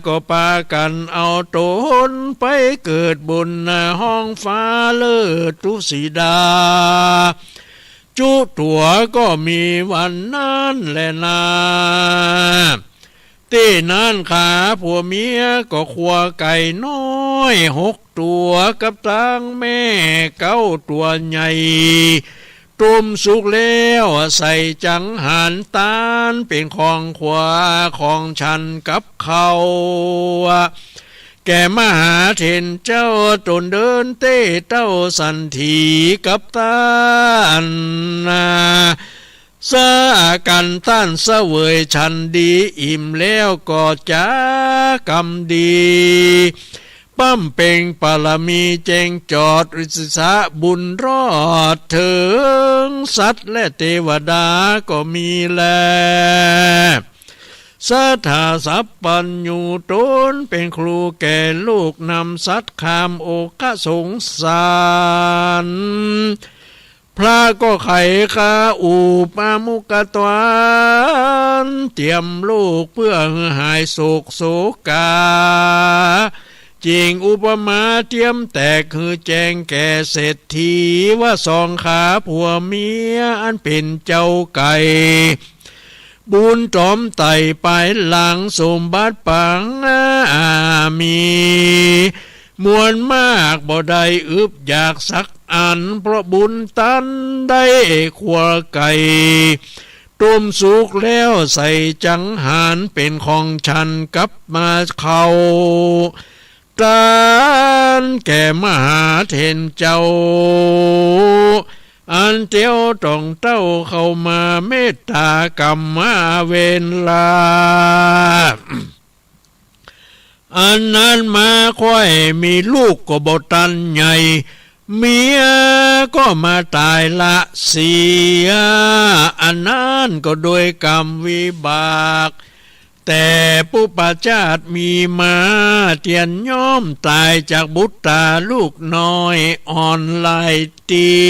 ก็ปากั๋นเอาต๋นไปเกิดบนห้องฟ้าเลิศตุสีดา จุตั๋วก็มีวันนั้นแลนา ตี้นั้นขาผัวเมียก็ครัวไก่น้อยหกตั๋วกับตังแม่เก้าตั๋วใหญ่ ต้มสุกแล้วใส่จังหันต้านเป๋นของครัวของฉันกับข้าว แก่มหาเถรเจ้าต๋นเดินเต๊เต้าสันถีกับตันนา สากั๋นต้านเสวยฉันดีอิ่มแล้วก็จ๋ากำดี ป้ำเป่งปารมีแจ้งจอด อิสสะบุญรอดเถิงสัตว์และเตวดาก็มีแล สัตถาสัพพัญญูต๋นเป๋นครูแก่ลูกนำสัตว์ข้ามโอคะสงสาร พระก็ไขคาอุปามุกตวาน เตรียมลูกเปื้อหื้อหายโศกโศกา จิ่งอุปมาเตรียมแตกหื้อแจ้งแก่เศรษฐี ว่าสองขาผัวเมียอันเป๋นเจ้าไก่ บุญต๋อมไต่ปายหลังสมบัติปัง อา มี มวลมากบ่ได้อึดอยากสักอัน เพราะบุญตันได้ครัวไก่ ต้มสุกแล้วใส่จังหันเป๋นของฉันกับมาข้าว ต้านแก่มหาเถรเจ้า อันเตียวต่องเต้าเข้ามาเมตตากรรมเวลา อันนั้นมาค่อยมีลูกก็บ่ตันใหญ่ เมียก็มาต๋ายละเสีย อันนั้นก็โดยกรรมวิบาก แต่ปุปปาจาติมีมา เตียนย่อมต๋ายจากบุตราลูกน้อยอ่อนหลายตี๋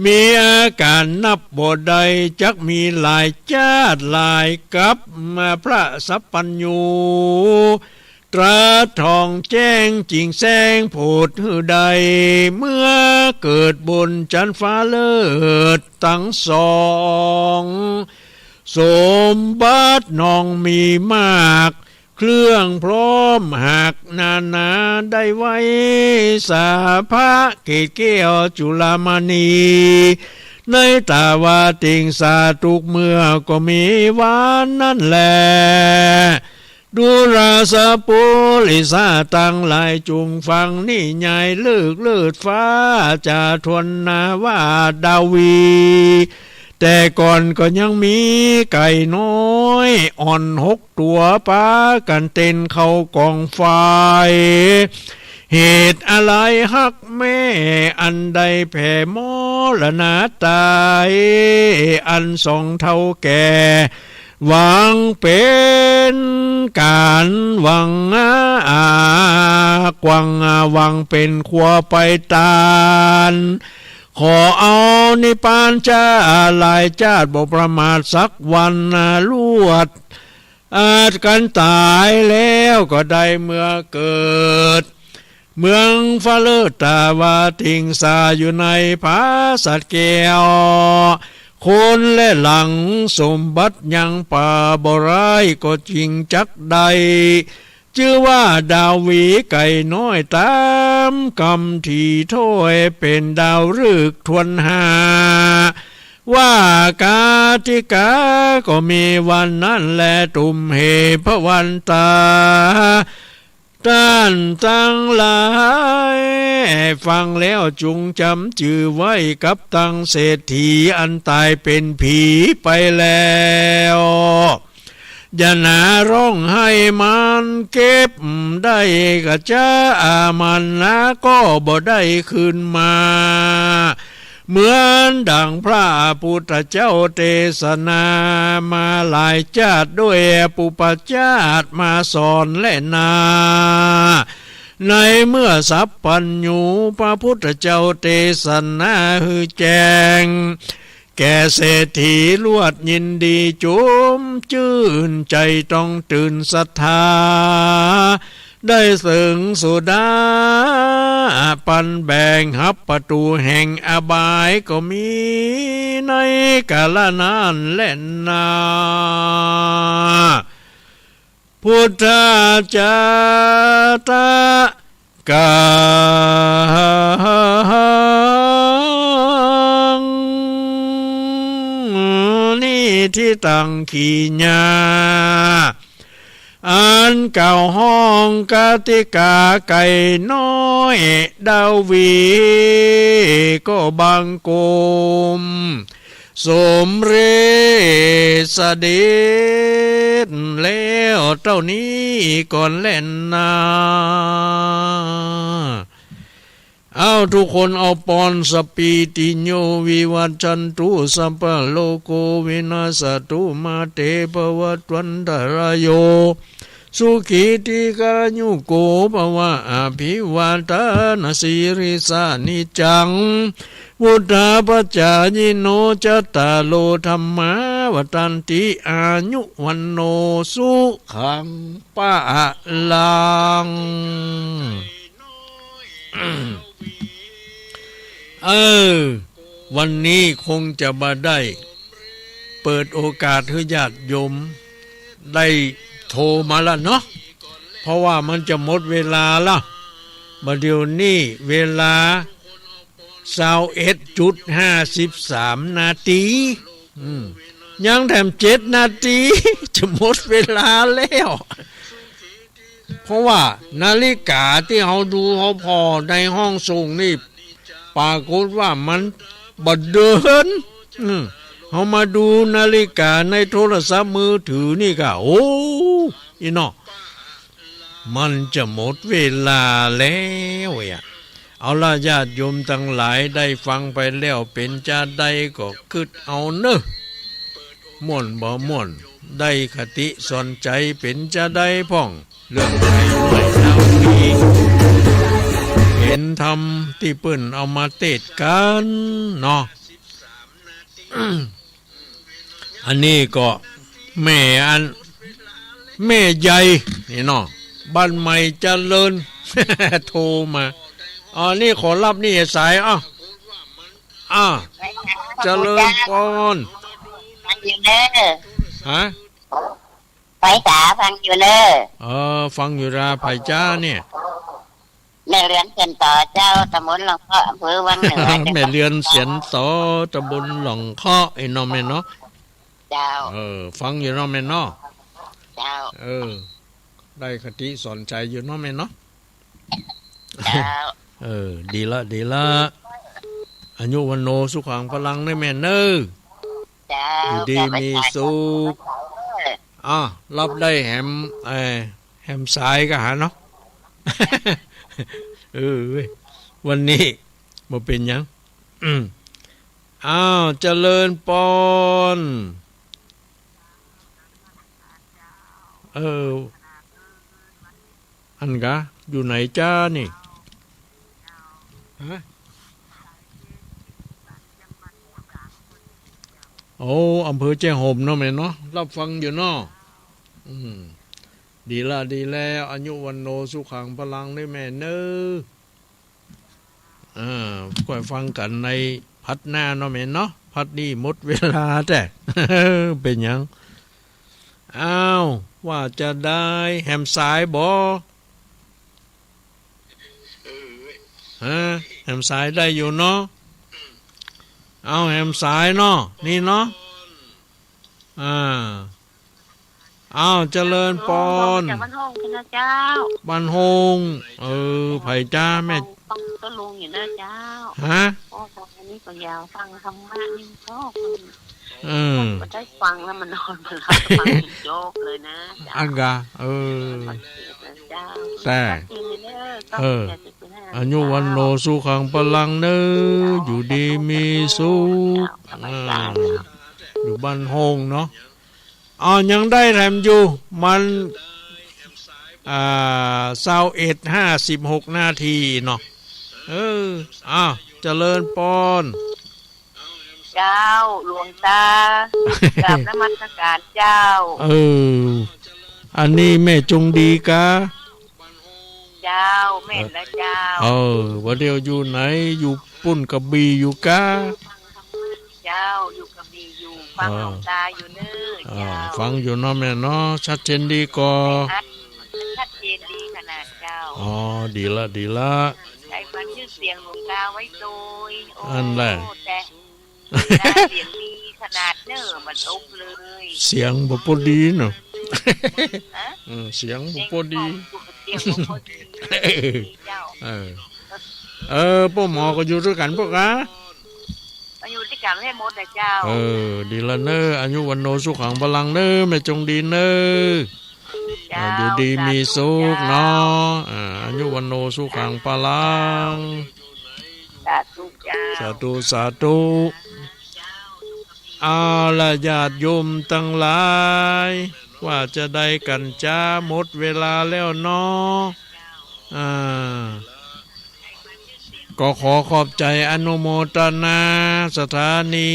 มีอาก๋ารนับบ่ได้ จักมีหลายจาติหลายกัป มาพระสัพพัญญู ตรัสถ่องแจ้งจิ่งแสดงโผดหื้อได้ เมื่อเกิดบนจั๊นฟ้าเลิศตังสอง สมบัตินองมีมาก เครื่องพร้อมหากนานาได้ไว้ สาพระเกศแก้วจุลมณี ในตาวาติงสาทุกเมื่อก็มีวันนั้นแล ดูราสปุริสาตังหลายจุ่งฟังนิยายเลิกเลิศฟ้าจาทวนนาว่าดาวี แต่ก่อนก็ยังมีไก่น้อยอ่อนหกตั๋วปากั๋นเต้นเข้ากองไฟ เหตุอะไรฮักแม่อันได้แผ่มรณาต๋าย อันสองเฒ่าแก่ หวังเป๋นก๋านหวัง อา กว้าง หวังเป๋นครัวไปตาน ขอเอานิพพานจาหลายจาติบ่ประมาทสักวัน ลวด อาจกั๋นต๋ายแล้วก็ได้เมื่อเกิด เมืองฟ้าเลิศตาวาติงสาอยู่ในผาสัตว์แก้ว คนและหลังสมบัติยังป่าบ่ร้ายก็จิ่งจักได้ จื้อว่าดาวีไก่น้อยต๋ามกำถี่ถ้อยเป๋นดาวฤกษ์ทวนห้า ว่ากาติกาก็มีวันนั้นแล ตุมเห ภวันตา ต้านตังหลาย ฟังแล้วจุ่งจ๋ำจื้อไว้กับตังเศรษฐีอันต๋ายเป๋นผีไปแล้ว อย่าหนาร้องไห้มันเก็บได้กะจ๊ะ อามันนาก็บ่ได้คืนมา เหมือนดังพระพุทธเจ้าเตสนามาหลายจาติ ด้วยปุปปาจาติมาสอนแลนา ในเมื่อสัพพัญญูพระพุทธเจ้าเตสนาหื้อแจ้ง แก่เศรษฐีลวดยินดีจุมจื้น ใจ๋ต้องตื่นศรัทธา ได้เสิงสุดา ปันแบ่งฮับประตู๋แห่งอบายก็มีในกาละนั้นแลนา พุทธาจาตะกัง นิฏฐิตัง ขีญา อันเก่าฮ้องกติกาไก่น้อยดาวี ก็บังคม สมเร็จเสด็จแล้วเต้านี้ก่อนแลนา เอ้า ทุกคนเอาปอน สัพพีติโย วิวัชชันตุ สัพพะโรโค วินัสสะตุ มาเต ภวัตวันตะราโย สุขี ทีฆายุโก ภะวะ อภิวาทานะสีลิสสะ นิจจัง วุฑฒาปะจายิโน จัตตาโร ธัมมา วัฑฒันติ อายุ วัณโณ สุ ขัง พะลัง เออ วันนี้คงจะบ่ได้เปิดโอกาสหื้อญาติโยมได้โทรมาละเนาะ เพราะว่ามันจะหมดเวลาละ บ่าเดี่ยวนี้เวลา ซาวเอ็ดจุดห้าสิบสามนาที อืม ยังแถมเจ็ดนาที จะหมดเวลาแล้ว เพราะว่านาฬิกาตี้เฮาดูเฮาผ่อในห้องส่งนี่ ปรากฏว่ามันบ่เดิน อืม เฮามาดูนาฬิกาในโทรศัพท์มือถือนี่ก็ โอ้ อีเนาะ มันจะหมดเวลาแล้วอะ เอาละ ญาติโยมตังหลาย ได้ฟังไปแล้วเป๋นจาใดก็กึ๊ดเอาเน่อ ม่วนบ่ม่วน ได้คติสอนใจ๋เป๋นจาใดพ่อง เรื่องใหม่เล่าดี เป๋นธรรมตี้เปิ้นเอามาเตสน์กั๋นเนาะ อันนี้ก็แม่อัน แม่ใหญ่นี่เนาะ บ้านใหม่เจริญ โทรมา อ๋อ นี่ขอฮับนี่สาย อ้าว อ้าว เจริญปอน ฟังอยู่เน่อ ฮะ ไผจ๋า ฟังอยู่เน่อ เออ ฟังอยู่ดา ไผจ๋าเนี่ย แม่เรือนเสียนต่อเจ้า ตำบลหล่องเคาะ อำเภอวังเหนือ แม่เรือนเสียนต่อ ตำบลหล่องเคาะ ไอ้เนาะแม่เนาะ เจ้า เออ ฟังอยู่เนาะแม่เนาะ เจ้า เออ ได้คติสอนใจ๋อยู่เนาะแม่เนาะ เจ้า เออ ดีละ ดีละ อายุวัณโณ สุขัง พะลัง เน่อแม่เน่อ เจ้า อยู่ดีมีสุข เจ้า อ่ะ ฮับได้แหม เอ่อ แหมสายก็หาเนาะ เออ เว้ย วันนี้บ่เป๋นหยัง อืม อ้าว เจริญปอน เออ อันกา อยู่ไหนจ๊ะนี่ ฮะ โอ้ อำเภอแจ้ห่มเนาะแม่เนาะ ฮับฟังอยู่เนาะ อืม ดีละ ดีแล้ว อายุวัณโณ สุขัง พะลัง เน่อแม่เน่อ อ่า ค่อยฟังกั๋นในพาร์ทหน้าเนาะแม่เนาะ พาร์ทนี้หมดเวลาแต๊ เป๋นหยัง อ้าว ว่าจาใด แหมสายบ่ ฮะ แหมสายได้อยู่เนาะ เอา แหมสายเนาะ นี่เนาะ อ่า อ้าว เจริญปอน จากบ้านโฮงนะเจ้า บ้านโฮง เออ ไผจ๊ะแม่ ฟังตะลุงอยู่นะเจ้า ฮะ โอ้ ตอนนี้ก็อยากฟังธรรมะนี่ชอบ เออ บ่ได้ฟังแล้วมันนอนบ่หลับ ฟังจนจบเลยนะเจ้า อันกา เออ เจ้า แต่ เออ อายุวัณโณ สุขัง พะลัง เน่อ อยู่ดีมีสุข เจ้า อ่า อยู่บ้านโฮงเนาะ อ๋อ ยังได้แถมอยู่ มัน อ่า ซาวเอ็ด ห้าสิบหกนาทีเนาะ เออ อ้าว เจริญปอน เจ้า หลวงตา กราบนมัสการเจ้า เออ อันนี้แม่จงดีกา เจ้า แม่นละเจ้า เออ บ่าเดี่ยวอยู่ไหน อยู่ปุ้นกระบี่อยู่กา เจ้า อยู่กระบี่อยู่ ฟัง เออ หลวงตาอยู่เน้อ เออ เจ้า ฟังอยู่เนาะแม่เนาะ ชัดเจนดีก่อ ชัด ชัดเจนดีขนาดเจ้า อ๋อ ดีละ ดีละ ได้ฟังจื้อเสียงหลวงตาไว้โดย โอ้ อันแหละ แต่ เสียงดีขนาดเน้อ บ่ตกเลย เสียงบ่ปอดีเนาะ ฮะ อืม เสียงบ่ปอดี เสียงบ่ปอดี เจ้า เออ เออ ป้อหมอก็อยู่ตวยกั๋นป้อกา มาอยู่ตวยกั๋นหื้อหมดนะเจ้า เออ ดีละเน้อ อายุวัณโณสุขังพลังเน้อ แม่จงดีเน้อ เจ้า อ่า อยู่ดีมีสุขเนาะ สาธุเจ้า อ่า อายุวัณโณสุขังพลัง สาธุเจ้า สาธุ สาธุ เอาละญาติโยมตังหลาย ว่าจะใดกั๋นจา หมดเวลาแล้วเนาะ อ่า ก็ขอขอบใจ๋อนุโมตนา สถานี